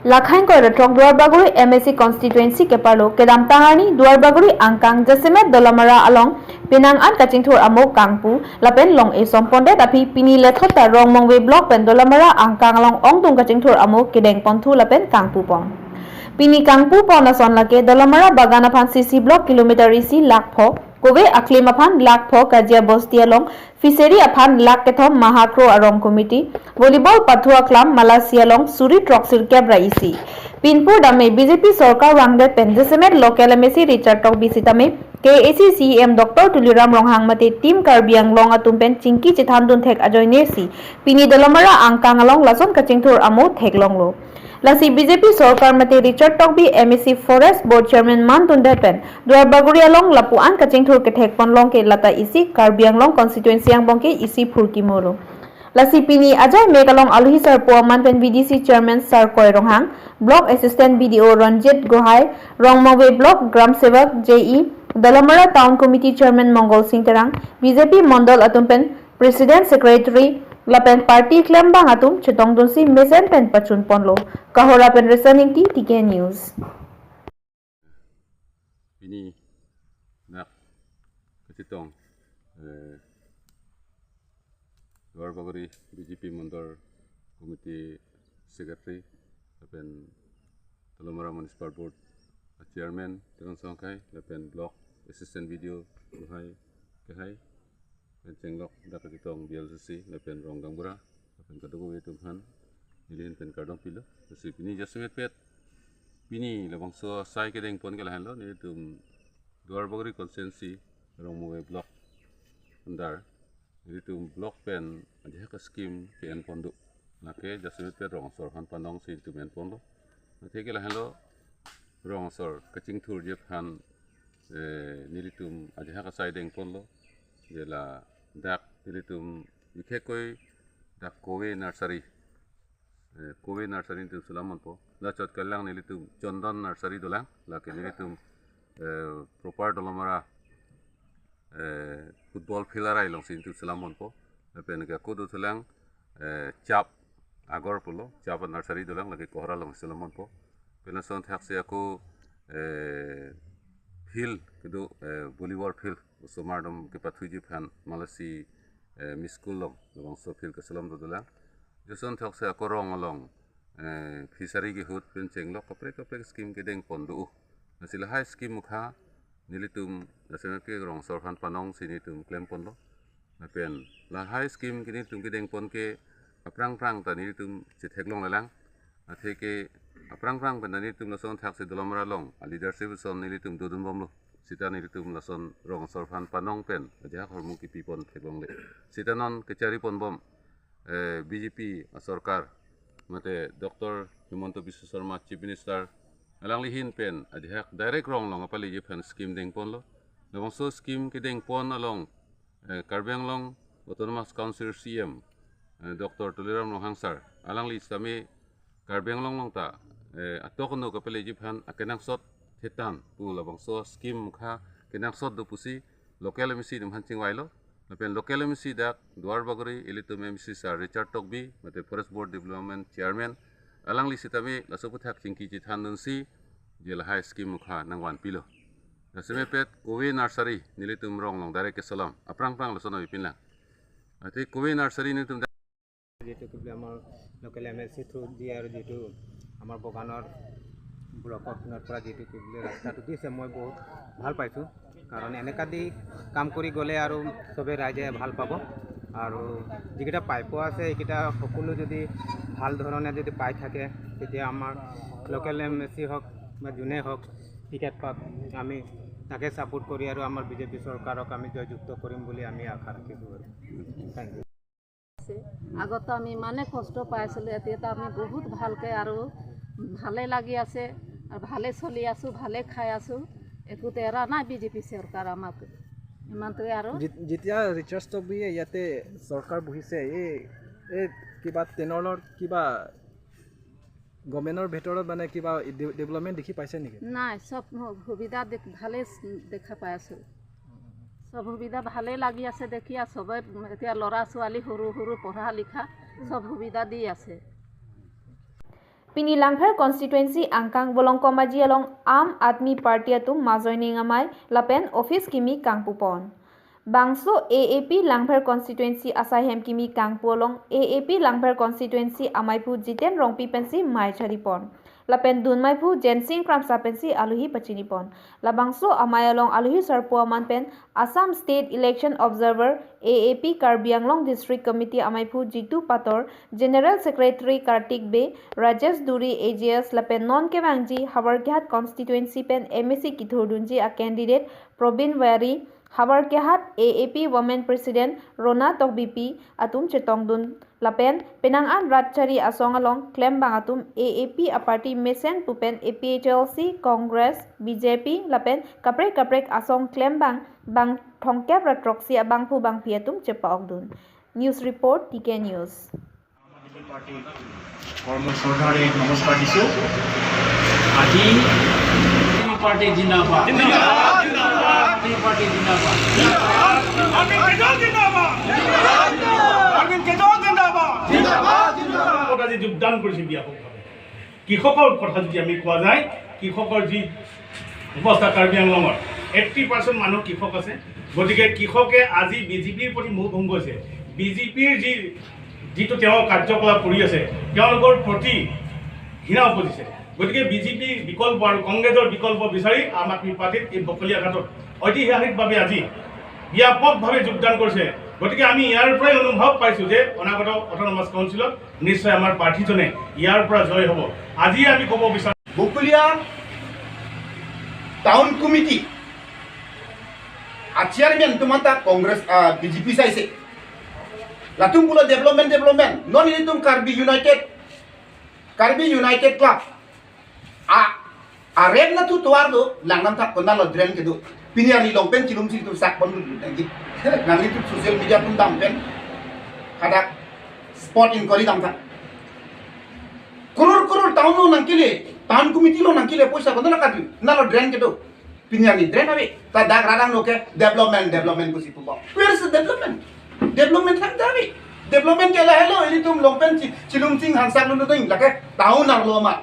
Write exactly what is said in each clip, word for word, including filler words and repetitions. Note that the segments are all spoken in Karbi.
Lakhang koi ratrok Duarbagori M A C constituency keparlo kedamtang arni Duarbagori angkang jasemet Dolamara along penang an kachingthur amo kangpu lapen long-e sompondet aphi pini lethot ta Rongmongve block pen Dolamara angkang along ongdung kachingthur amo kedeng ponthu lapen kangpu pon. Pini kangpu pon ason lake Dolamara bagan aphan C C block kilometer isi lakh pho, kove aklim aphan lakh pho, Kajia Bosti along fishery aphan lakh kethom, Mahakro arong committee volleyball pathu aklam Malasi along suri throksi kep ra isi. Pinpur dame B J P sorkar vangdet pen jasemet local M A C Richard Tokbi sitame K A A C C E M Doctor Tuliram Ronghang mate Team Karbi Anglong atum pen chingki chethan dun thek ajoine si pini Dolamara angkang along lason kachingthur amo theklonglo. Lasi B J P sorkar mate Richard Tokbi M A C Forest Board Chairman man dundet pen Duarbagori along lapu an kachingthur kethek ponlong ke lata isi Karbi Anglong constituency angbong ke isi phurkimo lo. Lasi pini ajai mek along alohi sarpo aman pen V D C Chairman Sar Koi Ronghang, Block Assistant B D O Ranjit Gohai, Rongmongve Block Gram Sevak J E, Dolamara Town Committee Chairman Mongol Sing Terang, B J P Mondol atum pen President, Secretary lapen party klembang atum chetong dunsi mesen pen pachun ponlo. Kohora pen Resan Ingti, T K News. Pini nak kachetong, eh, Duarbagori B J P Mandal Committee Secretary lapen Dolamara Municipal Board Chairman Teron Songkai lapen Block Assistant B D O Gohai Kehai, pen chenglok dak kachetong B L C C lapen rong gaonbura lapen kadokave atum aphan nelihin pen kardom pilo. Lasi pini jasemet pet pini labangso asai kedeng pon ke lahenlo, nelitum Duarbagori constituency Rongmongve block under nelitum block pen ajahak scheme ke-en pon do. Lake jasemet pet rong asor aphan panong si nelitum en ponlo. Athe ke lahenlo, rong asor kachingthurji aphan, eh, nelitum ajahak asai deng ponlo. Je ladak nelitum bikhekoi dak kove nursery, eh, kove nursery nelitum selam ponpo. La chot kelang nelitum Chandan nursery dolang, lake nelitum, eh, proper Dolamara, eh, football field arai alongsi nelitum selam ponpo. Lapen ke ako do selang, eh, Chap Agor pulo, Chap nursery dolang, lake kohora along selam ponpo. Pen lason thaksi ako, eh, field kedo, eh, volleyball field osomar atum kepathuji aphan Malasi, eh, M E school along labangso field keselam do dolang. Lason thaksi ako rong along, eh, fishery kehut pen chenglok kaprek kaprek scheme kedeng pon do. Lasi lahai scheme mukha nelitum jasemet ke rong asor aphan panong si nelitum klem ponlo. Lapen lahai scheme ke nelitum kedeng pon ke aphrang phrang ta nelitum chetheklong lelang. Athe ke aphrang phrang pen ta nelitum lason thaksi Dolamara along aleadership ason nelitum dodun bomlo. Sita nelitum lason rong asor aphan panong pen ajahak ahormu kepi pon theklongle. Sita non kechari pon bom, eh, B J P asorkar mate Doctor Himanta Biswa Sarma Chief Minister alangli ahin pen ajahak direct rong along apaleji aphan scheme deng ponlo. Labangso scheme kedeng pon along, eh, Karbi Anglong Autonomous Council C E M, eh, Doctor Tuliram Ronghang sir, alangli sitame Karbi Anglong along ta, eh, atok ano kapaleji aphan akenangsot thetan pu labangso scheme mukha kenangsot do pusi local M A C atum aphan chingvailo. Lapen local M A C dak Duarbagori ilitum M A C sir Richard Tokbi mate Forest Board Development Chairman alangli sitame laso aputhak chingki chethan dunsi je lahai scheme mukha nangvan pilo. Jasemet pet kove nursery nelitum rong along direct keselam, aphrang phrang lason avepin lang. Athe kove nursery nelitum যিটো কি বুলি আমাৰ local M L চি থ্ৰুদি আৰু যিটো আমাৰ বগানৰ ব্লকৰ পিনৰ পৰা যিটো কি বুলি ৰাস্তাটো দিছে, মই বহুত ভাল পাইছোঁ। কাৰণ এনেকা দি কাম কৰি গ'লে আৰু চবে ৰাইজে ভাল পাব। আৰু যিকেইটা পাইপো আছে, এইকেইটা সকলো যদি ভাল ধৰণে যদি পাই থাকে, তেতিয়া আমাৰ লোকেল এম এল চি হওক বা যোনে হওক, টিকেট পাওক, আমি তাকে ছাপোৰ্ট কৰি আৰু আমাৰ বিজেপি চৰকাৰক আমি জয়যুক্ত কৰিম বুলি আমি আশা ৰাখিছোঁ আৰু। Thank you. আছে। আগতে আমি ইমানে কষ্ট পাই আছিলোঁ, এতিয়াতো আমি বহুত ভালকে আৰু ভালে লাগি আছে আৰু ভালে চলি আছোঁ, ভালে খাই আছোঁ, একোতে এৰা নাই বিজেপি চৰকাৰ আমাক। ইমানটোৱে আৰু। যেত-, যেতিয়া ৰিচাৰ্জ টকবিয়ে ইয়াতে চৰকাৰ বহিছে, এই, এই কিবা টেনৰৰ কিবা গভৰ্ণমেণ্টৰ ভিতৰত মানে কিবা ডে-, ডেভেলপমেণ্ট দেখি পাইছে নেকি? নাই, চব সু-, সুবিধা দেখ-, ভালেই চ-, দেখা পাই আছোঁ। চব সুবিধা ভালেই লাগি আছে দেখি, আৰু চবে এতিয়া ল'ৰা ছোৱালী সৰু সৰু পঢ়া লিখা চব সুবিধা দি আছে। Pini Langpher constituency angkang Volongkom Aji along Aam Aadmi Party atum majoining amei lapen office kimi kangpupon. Bangso A A P Langpher constituency asaihem kimi kangpu along A A P Langpher constituency ameiphu Jiten Rongpi pensi mei charipon. Lapen dun meiphu Jensing Kramsa pensi aluhi pachinipon. Labangso amei along aluhi sarpo aman pen Assam State Election Observer, A A P Karbi Anglong District Committee ameiphu Jitu Pator, General Secretary Kartik Bey, Rajesh Duri A G S lapen non kevangji Howraghat constituency pen M A C kithurdunji a candidate Probin Wari, Howraghat A A P Women President Rona Tokbipi atum chetongdun lapen penang an rat chari asong along klembang atum A A P a party mesen pu pen A P H L C, Congress, B J P lapen kaprek kaprek asong klembang bang thomkep ra throksi abangphu bangphi atum chepa-okdun. News report, T K News. আম আদমী পাৰ্টীৰ কৰ্ম শ্ৰদ্ধাৰে নমস্কাৰ দিছোঁ। আজি আম আদমী পাৰ্টী জিন্দাবাদ। জিন্দাবাদ, জিন্দাবাদ। আম আদমী পাৰ্টী জিন্দাবাদ। জিন্দাবাদ। আৰবিন্দ কেজৰিৱাল জিন্দাবাদ। জিন্দাবাদ। আৰবিন্দ কেজৰিৱাল জিন্দাবাদ। জিন্দাবাদ, জিন্দাবাদ। আজি যোগদান কৰিছে ব্যাপকভাৱে। কৃষকৰ কথা যদি আমি কোৱা যায়, কৃষকৰ যি অৱস্থা কাৰ্বি আংলঙৰ, এইট্টি পাৰ্চেণ্ট মানুহ কৃষক আছে। গতিকে কৃষকে আজি বি জে পিৰ প্ৰতি মোহ ভংগ হৈছে। বি জে পিৰ যি, যিটো তেওঁ কাৰ্যকলাপ কৰি আছে, তেওঁলোকৰ প্ৰতি ঘৃণা উপজিছে। গতিকে বি জে পিৰ বিকল্প আৰু কংগ্ৰেছৰ বিকল্প বিচাৰি আম আদমী পাৰ্টীত এই বকলীয়া ঘাটত ঐতিহাসিকভাৱে আজি ব্যাপকভাৱে যোগদান কৰিছে। গতিকে আমি ইয়াৰ পৰাই অনুভৱ পাইছোঁ যে অনাগত অট'নমাছ কাউন্সিলত নিশ্চয় আমাৰ প্ৰাৰ্থীজনে ইয়াৰ পৰা জয় হ'ব। আজি আমি ক'ব বিচাৰোঁ, Bokolia town committee a chairman atum anta Congress, ah, B J P saise. Latum pulo development, development. Non ilitum Karbi United, Karbi United Club. A, a rem na tu tovar do, langnam thak konatlo drain kedo. Pini arni long pen chilum si tu sak pon dun lagi. Nanglitum social media atum dam pen hadak spot inquiry dam thak. Crore crore town lo nangkele, town committee lo nangkele poisa konatlo kadu, nalo drain kedo. Pini arni drain ave, ta dak radang lo ke development, development pusi pupo. Where is the development? Development thangta ave. Development ke lahelo, ilitum long pen chi-, chilum ching hansak lulu ding, lake town arlo amat.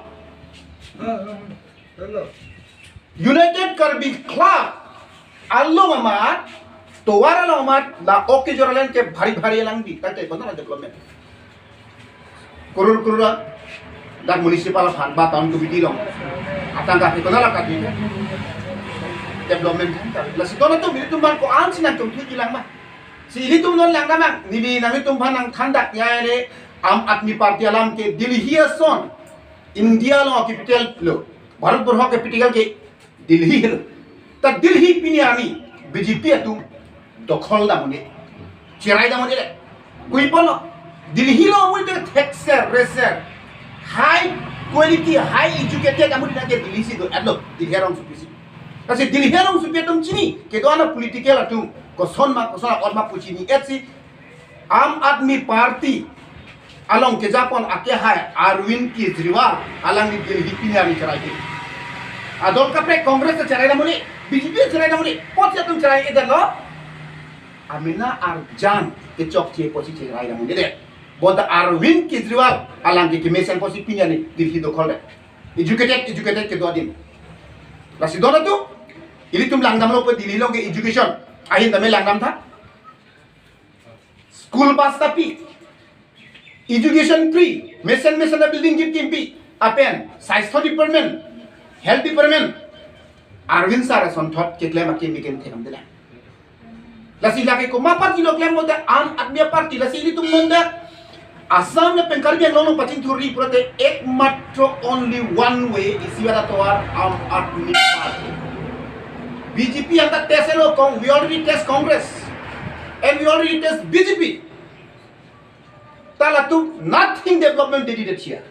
United Karbi Club arlo amat, tovar arlo amat, la ok kejor alen ke bhari bhari alang bi, tangte konatlo development. Crore crore dak municipal fund ba town committee along atangka ke konatlo kadu development thangta. Lasi don atum ilitum bang ko-an si nangtum thu kilang ma. Si ilitum non langdam nang, neli nanglitum aphan nangthandak ya le, Aam Aadmi Party alam ke Delhi ason India lo capital lo, Bharat borho capital ke Delhi helo. Ta Delhi pini arni B J P atum dokhol dam un-e, cherai dam un-e le. Kui pulo, Delhi lo amu te thekser reser, high quality, high educated amu nangke Delhi si do-etlo, Delhi arongsopi si. Lasi Delhi arongsopi atum chini, kedo-an a-political atum koson ma, koson a-ot ma pu chini-et si, Aam Aadmi Party along kejapon akehai Arvind Kejriwal alangli Delhi pini arni cherai ke. Adol kaprek Congress cherai dam un-e, B J P cherai dam un-e, apotsi atum cherai-edetlo? Amena arjan kechokche apotsi cherai dam un-edet. Bonta Arvind Kejriwal alang ke kemesen apotsi pini arni Delhi dokhol det. Educated, educated kedo adim. Lasi don atum, ilitum langdamlo pu Delhi along ke education ahin tame langdam tha. School bus ta pi, education free, mesen mesen a-building kip kimpi, lapen sastho department, health department, Arvind sir asonthot keklem akim bikin thelam dela. Lasi lake komat party lo klem bonta Aam Aadmi Party, lasi ilitum non dak Assam lapen Karbi Anglong along pachingthurji pulote ekmatro only one way, isi atovar Aam Aadmi Party. B J P anta test lo kong, we already test Congress and we already test B J P. Ta latum nothing development they did it here.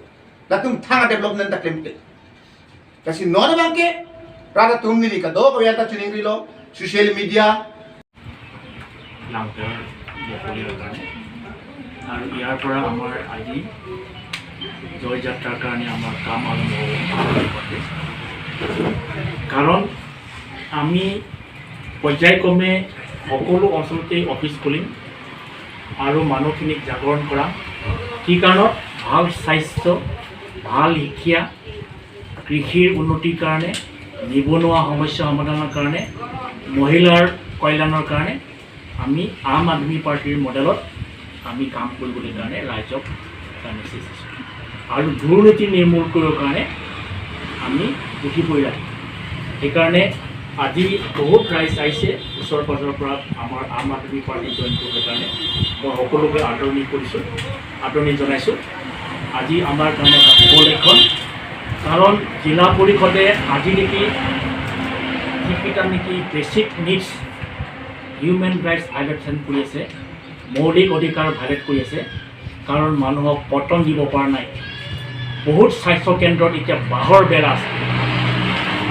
Latum thang development ta klemkle. Lasi non abang ke, rat atum neli kadokave anta chiningrilo, social media, Langpher বকলীয়াৰ কাৰণে। আৰু ইয়াৰ পৰা আমাৰ আজি জয় যাত্ৰাৰ কাৰণে আমাৰ কাম আৰম্ভ হ'ব। কাৰণ আমি পৰ্যায়ক্ৰমে সকলো অঞ্চলতেই অফিচ খুলিম আৰু মানুহখিনিক জাগৰণ কৰাম। কি কাৰণত? ভাল স্বাস্থ্য, ভাল শিক্ষা, কৃষিৰ উন্নতিৰ কাৰণে, নিবনুৱা সমস্যা সমাধানৰ কাৰণে, মহিলাৰ কল্যাণৰ কাৰণে আমি আম আদমী পাৰ্টিৰ মডেলত আমি কাম কৰিবলৈ কাৰণে ৰাইজক এটা মেছেজ দিছোঁ। আৰু দুৰ্নীতি নিৰ্মূল কৰিবৰ কাৰণে আমি উঠিবই লাগিব। সেইকাৰণে আজি বহুত ৰাইজ আহিছে ওচৰ পাজৰৰ পৰা আমাৰ আম আদমী পাৰ্টি জইন কৰিবৰ কাৰণে। মই সকলোকে আদৰণি কৰিছোঁ, আদৰণি জনাইছোঁ। আজি আমাৰ কাৰণে এটা শুভ লক্ষণ, কাৰণ জিলা পৰিষদে আজি নেকি যিকেইটা নেকি basic needs, human rights violation কৰি আছে, মৌলিক অধিকাৰ ভায়লেট কৰি আছে, কাৰণ মানুহক পটন দিব পৰা নাই। বহুত স্বাস্থ্য কেন্দ্ৰত এতিয়া বাঁহৰ বেৰা আছে।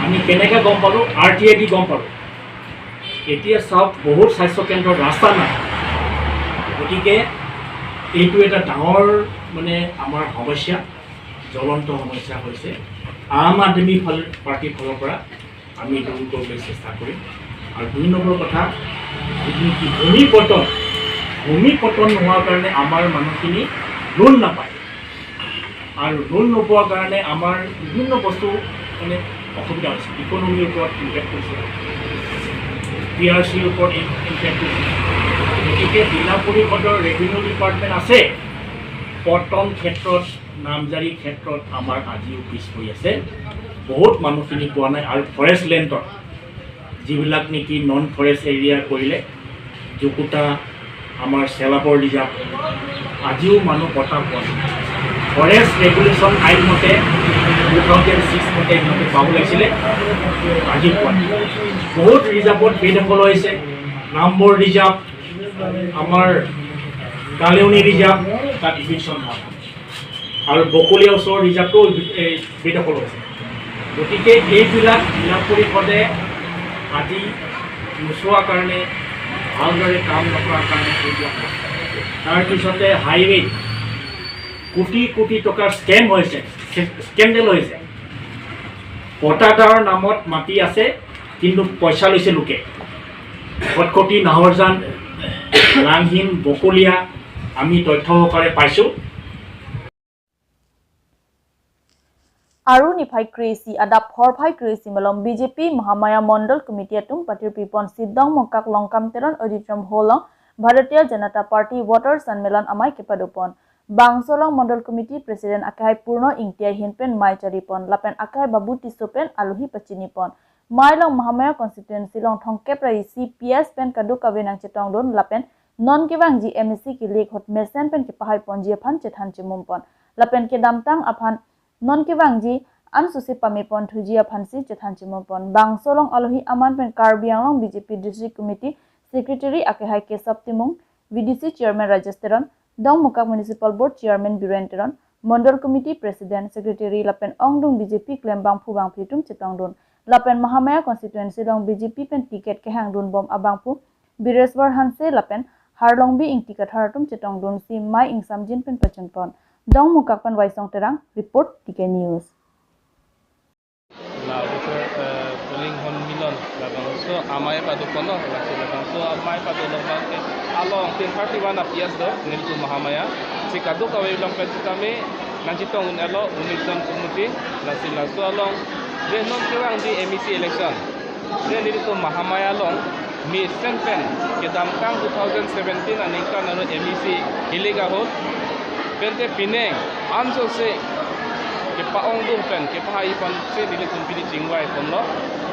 আমি কেনেকে গম পালোঁ? আৰ টি আই দি গম পালোঁ। এতিয়া চাওক, বহুত স্বাস্থ্য কেন্দ্ৰত ৰাস্তা নাই। গতিকে এইটো এটা ডাঙৰ, মানে, আমাৰ সমস্যা, জ্বলন্ত সমস্যা হৈছে। আম আদমী ফাল-, পাৰ্টিৰ ফালৰ পৰা আমি দূৰ কৰিবলৈ চেষ্টা কৰিম। আৰু দুই নম্বৰ কথা, যিটো নেকি ভূমি পটন, ভূমি পটন নোহোৱাৰ কাৰণে আমাৰ মানুহখিনি লোন নাপায়। আৰু লোন নোপোৱাৰ কাৰণে আমাৰ বিভিন্ন বস্তু, মানে, অসুবিধা হৈছে। ইকনমিৰ ওপৰত ইম্পেক্ট হৈছে, পি আৰ চিৰ ওপৰত ইম-, ইম্পেক্ট হৈছে। গতিকে জিলা পৰিষদৰ ৰেভিনিউ ডিপাৰ্টমেণ্ট আছে, পটন ক্ষেত্ৰত, নামজাৰি ক্ষেত্ৰত আমাৰ আজিও পিছ পৰি আছে। বহুত মানুহখিনি পোৱা নাই। আৰু ফৰেষ্ট লেণ্ডত যিবিলাক নেকি নন ফৰেষ্ট এৰিয়া কৰিলে, জুকুটা, আমাৰ চেলাপৰ ৰিজাৰ্ভ, আজিও মানুহ পট্টা পোৱা নাই। ফৰেষ্ট ৰেগুলেশ্যন আইন মতে, টু থাউজেণ্ড ছিক্স মতে সিহঁতে পাব লাগিছিলে, আজিও পোৱা নাই। বহুত ৰিজাৰ্ভত বেদখল হৈছে। নামবৰ ৰিজাৰ্ভ, আমাৰ কালেউনি ৰিজাৰ্ভ, তাত ইভিকশ্যন হোৱা নাই। আৰু বকলীয়া ওচৰৰ ৰিজাৰ্ভটো, এই, বেদখল হৈছে। গতিকে এইবিলাক জিলা পৰিষদে আজি নোচোৱাৰ কাৰণে, ভালদৰে কাম নকৰাৰ কাৰণে এইবিলাক হৈছে। তাৰপিছতে হাইৱে, কোটি কোটি টকাৰ স্কেম হৈছে, স্কেণ্ডেল হৈছে। পট্টাদাৰৰ নামত মাটি আছে, কিন্তু পইচা লৈছে লোকে। খটখটি, নাহৰজান, লাংহিন, বকলীয়া আমি তথ্য সহকাৰে পাইছোঁ। Aru niphai kre-isi adap phorphai kre-isi malom B J P Mahamaya Mondol Committee atum patirpi ponsi Dongmukak Longkam Teron Auditorium Hall along Bharatiya Janata Party Voter Sanmelan amei kepado pon. Bangso along Mondol Committee President akehai Purno Ingti ahin pen mei chari pon, lapen akehai Babu Tisso pen alohi pachini pon. Mei along Mahamaya constituency along thomkep ra isi P S pen kadokave nangchetongdun, lapen non kevangji M A C ke-elect ahut mesen pen kepahai ponji aphan chethan chemum pon. Lapen kedamtang aphan non kevangji ansose pame pon thuji aphansi chethan chemum pon. Bangso along alohi aman pen Karbi Anglong B J P District Committee Secretary akehai Kesab Timung, V D C Chairman Rajesh Teron, Dongmukak Municipal Board Chairman Biren Teron, Mondol Committee President, Secretary lapen ongdung B J P klem bangphu bangphi atum chetongdun. Lapen Mahamaya constituency along B J P pen ticket kehangdun bom abangphu Bireswar Hanse lapen Harlongbi Ingti Kathar atum chetongdunsi mei ingsamjin pen pachun pon. Dongmukak pen Waisong Terang, report T K News. La voter, eh, polling hall milon labangso amei pado ponlo, lasi labangso amei pado along abangke along ten thirty one a P S do, nelitum Mahamaya. Si kadokave along pen sitame nangchetongdun alo, unit zone committee, lasi laso along je non kevangji M A C election, je nelitum Mahamaya along mesen pen kedamtang two thousand seventeen aningkan arlo M A C ke-elect ahut, pen te pining ansose kepa-ongdung pen kepahai ponsi nelitum pini chingvai ponlo.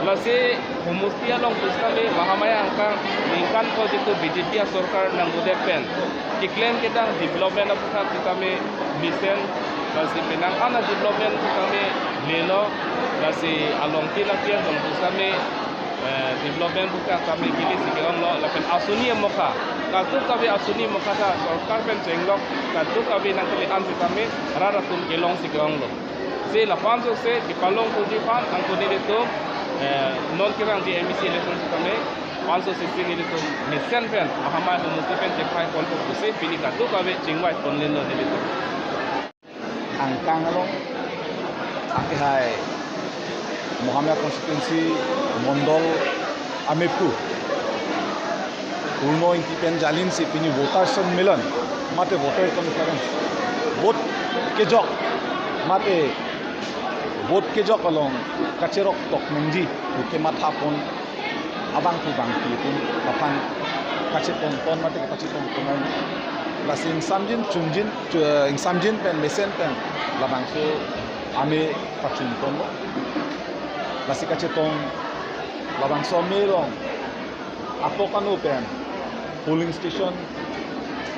Lasi homosti along pusitame Mahamaya angkang ningkan ko jitu B J P asorkar nangdodet pen keklem kedam development aputhak sitame mesen, lasi penang an a-development sitame lelo, lasi along tin apian along pusitame eh, development aputhak tame kele si ke-onglo, lapen asoni amokha, kadokave asoni amokha ta sorkar pen chenglok, kadokave nangkele an sitame rat atum kelong si ke-onglo. Si lapu ansose kepalong puji aphan anke nelitum, eh, non kevangji M A C election sitame ansose si nelitum mesen pen Mahamaya homosti pen kepahai ponpo pusi pini kadokave chingvai ponlelo nelitum. Angkang along akehai Mahamaya constituency mondol amephu Purno Ingti pen jalinsi pini voter sanmelan mate voter conference, vote kejok Mate vote kejok along kacherok tok nangji pu kematha pon abangphu bangphi atum aphan kachetong pon mate kapachetong pon nangji. Lasi ingsamjin chunjin chu- ingsamjin pen mesen pen labangso ame pachun ponlo. Lasi kachetong labangso ame along atok anu pen polling station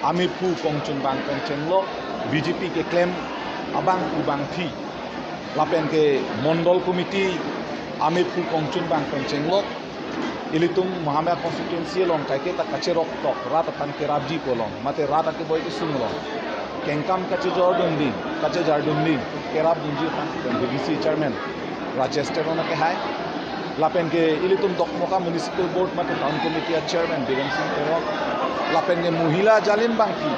amephu kongchunbang pen chenglok, B J P keklem abangphu bangphi lapen ke mondol committee amephu kongchunbang pen chenglok. Ilitum Mahamaya constituency along kaike ta kacherok tok, rat aphan kerapji pu along mate rat akeboi kesung along kengkam kachejordun ding, kachejardun ding, kerapdunji aphan V D C chairman Rajesh Teron akehai. Lapen ke ilitum Dokmoka Municipal Board mate Town Committee a chairman Biren Sing Teron. Lapen ke mohila jalin bangphi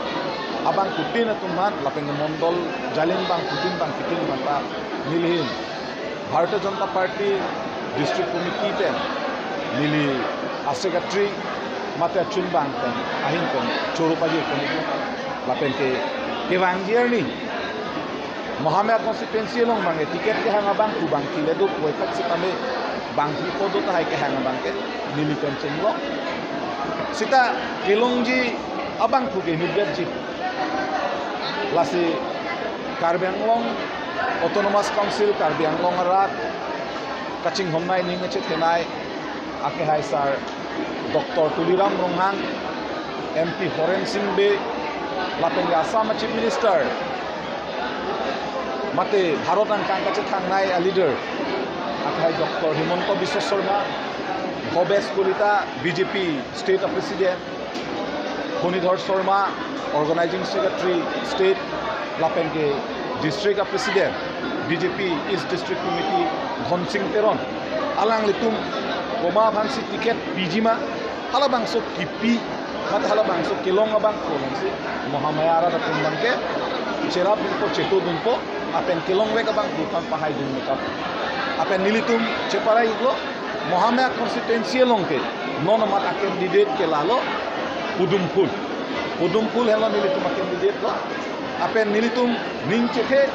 abangphutin atum aphan, lapen ke mondol jalin bangphutin bangphitin aphan ta nelihin Bharatiya Janata Party District Committee pen neli a secretary mate achunbang pen ahin pen choro pajir pen lapen ke kevangji arni Mahamaya constituency along bang ticket kehang abangphu bangphi le do puvoiphak sitame bangphi po do tahai kehang abang ke neli pen chenglok. Sita kelongji abangphu ke inutvetji. Lasi Karbi Anglong Autonomous Council Karbi Anglong arat kachinghonnei ning kachethenei akehai sar Doctor Tuliram Ronghang, M P Horen Sing Bey, lapen ke Assam Chief Minister mate Bharat angkang kachethangnei a leader akehai Doctor Himanta Biswa Sarma, Bhabesh Kalita, B J P State a President, Phanidhar Sharma, Organizing Secretary State, lapen ke District a President, B J P East District Committee, Dhonsing Teron. Alanglitum komat aphansi ticket piji ma, halabangso kipi, mate halabangso kelong abangphu alongsi Mahamaya arat atum abang ke cherapdunpo, chetodunpo, lapen kelongvek abangphu aphan pahaidun mekap. Lapen nelitum cheparai-iklo, Mahamaya constituency along ke non amat a candidate ke lalo Podum Phul. Podum Phul henlo nelitum a candidate lo. Lapen nelitum ning chethe